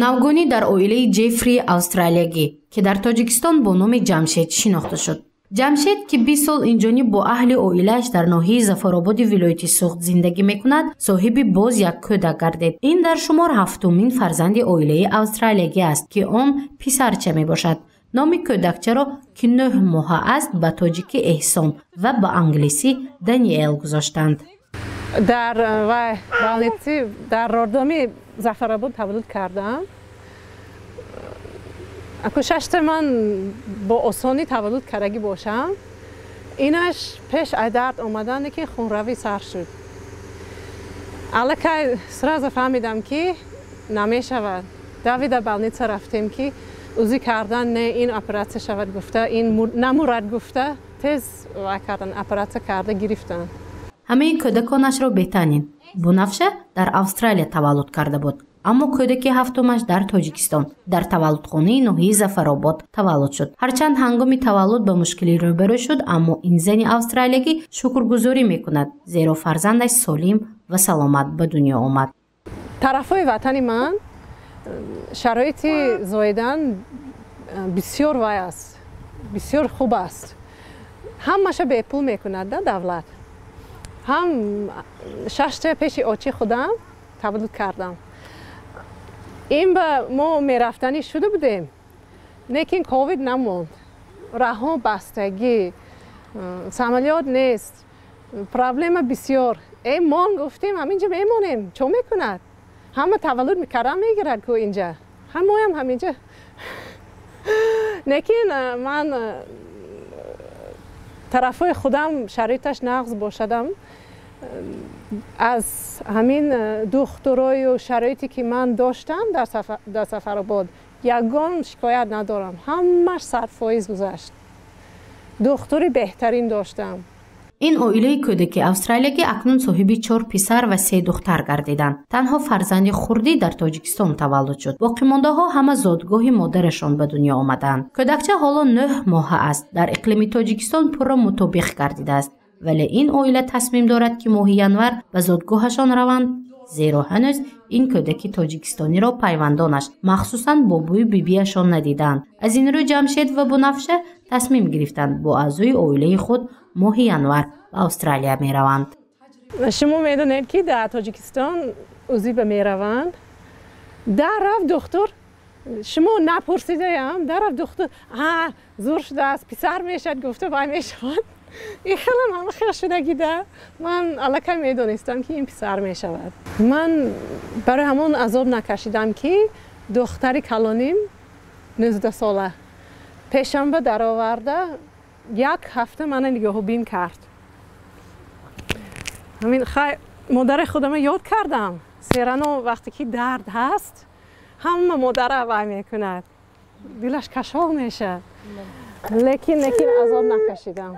Навгонӣ дар оилаи Ҷеффри австралиягӣ, ки дар Тоҷикистон бо номи Ҷамшед шинохта шуд. Ҷамшед, ки 20 сол инҷониб бо аҳли оилааш дар ноҳияи Зафарободи вилояти Суғд зиндагӣ мекунад, соҳиби боз як кӯдак гардид. Ин дар шумор ҳафтумин фарзанди оилаи австралиягӣ аст, ки он писарча мебошад. Номи кӯдакчаро, ки 9 моҳа аст, ба тоҷикӣ Эҳсон ва ба англисӣ Даниэл гузоштанд. Дар больница дар роддоми Зафаробод таваллуд кардам. Аку шашта ман бо осонӣ таваллуд кардагӣ бошам. Инаш пеш ай дард омадане, ки хунравӣ сар шуд. Аллакай сразу фаҳмидам, ки намешавад. Давида больница рафтем, ки УЗИ кардан, не, ин оператсия шавад гуфта, ин намурад гуфта, тез вай кардан, оператсия карда гирифтанд. Ҳамаи кӯдаконашро Бетанин Бунафша дар Австралия таваллуд карда буд, аммо кӯдаки ҳафтумаш дар Тоҷикистон дар таваллудхонаи ноҳияи Зафаробод таваллуд шуд. Ҳарчанд ҳангоми таваллуд ба мушкилӣ рӯбарӯ шуд, аммо ин зани австралиягӣ шукргузорӣ мекунад, зеро фарзандаш солим ва саломат ба дунё омад. Тарафҳои ватани ман шароити зоидан бисёр вай аст, бисёр хуб аст. Ҳамаша бепул мекунад да давлат. Ҳам шашта пеши очи худам таваллуд кардам. Ин ба мо мерафтанӣ шуда будем, лекин ковид намонд, раҳо бастагӣ, самолёт нест, проблема бисёр. Э, мон гуфтем, ҳаминҷа мемонем, чо мекунад? Ҳама таваллуд кардан мегирад ку инҷа, ҳамоям ҳаминҷа. Лекин ман тарафҳои худам шароиташ нағз бошадам, аз ҳамин духтурою шароите, ки ман доштам дар Сафаробод, ягон шикоят надорам. Ҳамаш 100% гузашт, духтури беҳтарин доштам. Ин оилаи кӯдаки австралиягӣ акнун соҳиби чор писар ва се духтар гардиданд. Танҳо фарзанди хурдӣ дар Тоҷикистон таваллуд шуд, боқимондаҳо ҳама зодгоҳи модарашон ба дунё омадаанд. Кӯдакча ҳоло 9 моҳа аст, дар иқлими Тоҷикистон пурра мутобиқ гардидааст, вале ин оила тасмим дорад, ки моҳи январ ба зодгоҳашон раванд, зеро ҳанӯз ин кӯдаки тоҷикистониро пайвандонаш, махсусан бобою бибиашон надидаанд. Аз ин рӯ Ҷамшед ва Бунафша тасмим гирифтанд, бо аъзои оилаи худ моҳи январ ба Австралия мераванд. Шумо медонед, ки дар Тоҷикистон УЗИ ба мераванд, дар рафт духтур, шумо напурсидаям, дар рафт духтур, ҳа, зур шудааст, писар мешавад гуфта, вай мешавад. Ин хелам ҳама хел шудагида, ман аллакай медонистам, ки ин писар мешавад. Ман барои ҳамон азоб накашидам, ки духтари калоним 19-сола пешанба дароварда, як ҳафта мана нигоҳубин кард. Ҳамин хай модари худама ёд кардам. Серано вақте ки дард ҳаст, ҳама модара вай мекунад, дилаш кашол мешавад, лекин азоб накашидам.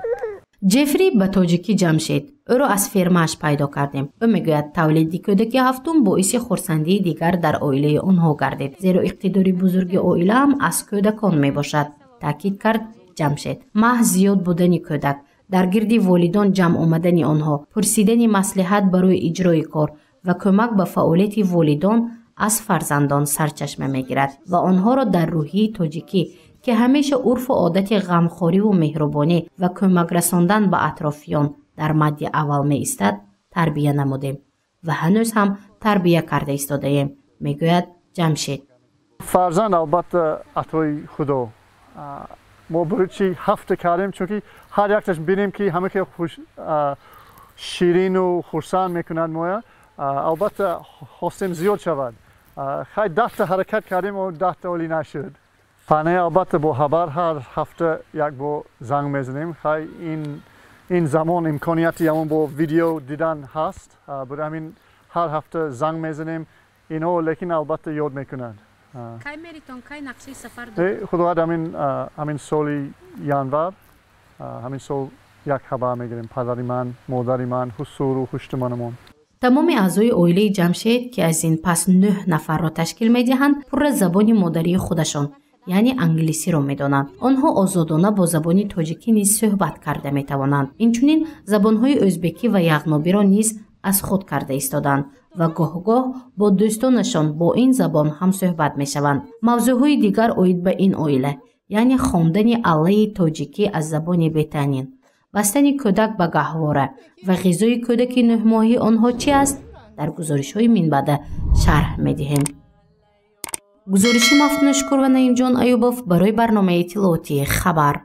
Ҷеффри, ба тоҷикӣ Ҷамшед, ӯро аз фермааш пайдо кардем. Ӯ мегӯяд, тавлиди кӯдаки ҳафтум боиси хурсандии дигар дар оилаи онҳо гардид, зеро иқтидори бузурги оилаам аз кӯдакон мебошад, таъкид кард Ҷамшед. Маҳз зиёд будани кӯдак, дар гирди волидон ҷамъ омадани онҳо, пурсидани маслиҳат барои иҷрои кор ва кӯмак ба фаъолияти волидон аз фарзандон сарчашма мегирад ва онҳоро дар рӯҳияи тоҷикӣ, ки ҳамеша урфу одати ғамхориву меҳрубонӣ ва кӯмак расондан ба атрофиён дар мадди аввал меистад, тарбия намудем ва ҳанӯз ҳам тарбия карда истодаем, мегӯяд Ҷамшед. Фарзанд албатта атои Худо. Мо барои чи ҳафта кардем? Чунки ҳар якташ бинем, ки ҳама хел ширину хурсанд мекунад моя. Албатта хостем зиёд шавад. Хай, 10-та ҳаракат кардем, 10-та олӣ нашуд. Фане, албатта, бо хабар ҳар ҳафта як бор занг мезанем. Хай, ин замон имконияти ҳамон бо видео дидан ҳаст, барои ҳамин ҳар ҳафта занг мезанем инҳо, лекин албатта ёд мекунанд. Кай меритон, кай нақшаи сафар? Худованд, ҳамин соли январ, ҳамин сол як хабар мегирем, падари ман, модари ман, ҳусуру хуштуманамон. Тамоми аъзои оилаи Ҷамшед, ки аз ин пас нӯҳ нафарро ташкил медиҳанд, пурра забони модарии худашон, Яъне англисиро медонанд. Онҳо озодона бо забони тоҷикӣ низ суҳбат карда метавонанд. Инчунин забонҳои ӯзбекӣ ва яғнобиро низ аз худ карда истоданд ва гоҳ-гоҳ бо дӯстонашон бо ин забон ҳамсӯҳбат мешаванд. Мавзӯъҳои дигар оид ба ин оила, яъне хондани аллаи тоҷикӣ аз забони бетанин, бастани кӯдак ба гаҳвора ва ғизои кӯдаки нӯҳмоҳии онҳо чӣ аст, дар гузоришҳои минбаъда шарҳ медиҳем. Гузориши Мафтуна Шукур ва Наимҷон Аюбов барои барномаи иттилоотии «Хабар».